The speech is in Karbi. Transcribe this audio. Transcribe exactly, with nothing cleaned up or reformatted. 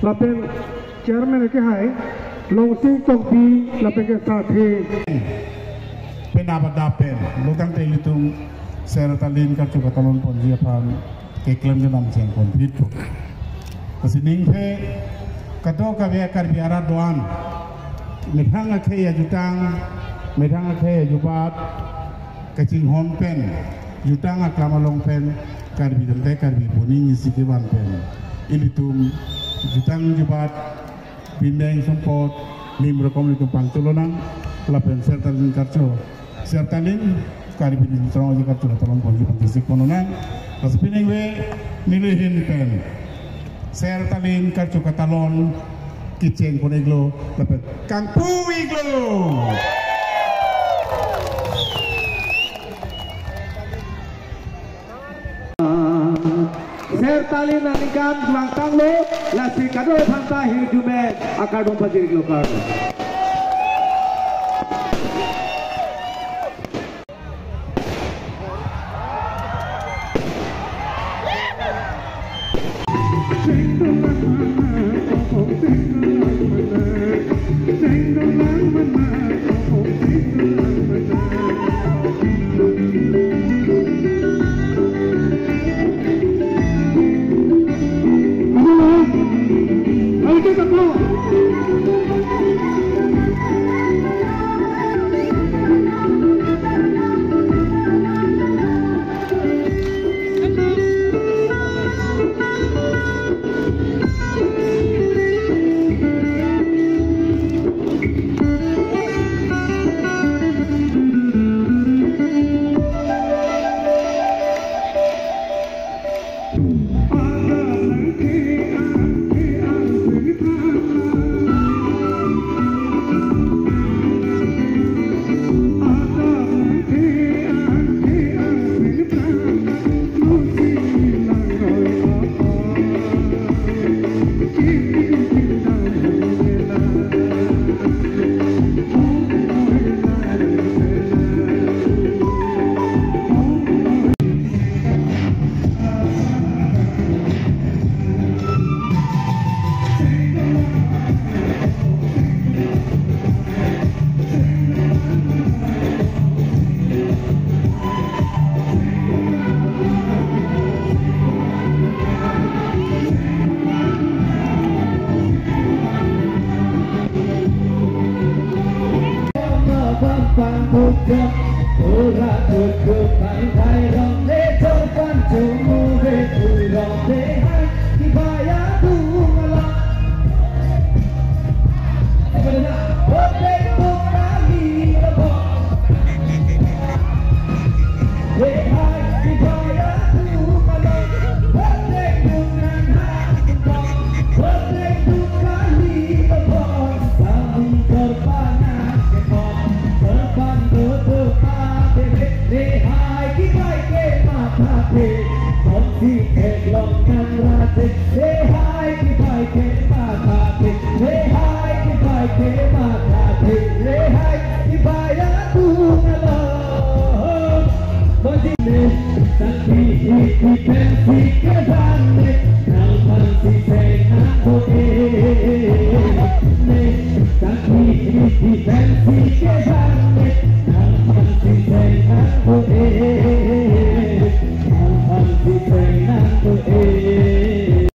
Lapen chairman ke hai Longsing Tokbi lapen ke sarthe. Penap adap pen lo tangte ilitum Sertalin karcho katalon ponji aphan keklem kedam chengpon phitpo. Lasi ningphe kadokave Karbi arat do-an methang akhei ajutang, methang akhei ajubat kachinghon pen, jutang aklam along pen, Karbi tangte Karbi pu aning isi kevan pen ilitum jutang jubat, bindeng sumpot, nim rokom ilitum pangtulonang, lapen Sertalin karcho, Sertalin Karbi Anglong Aji karcho katalon ponji pangchesik ponlonang. Lasi pining ave neli ahin pen Sertalin karcho katalon kecheng pon-iklo lapen kangpu-iklo. Sertalin aningkan langtanglo, lasi kadokave aphanta hirjume akardom pajir-iklo, kardom.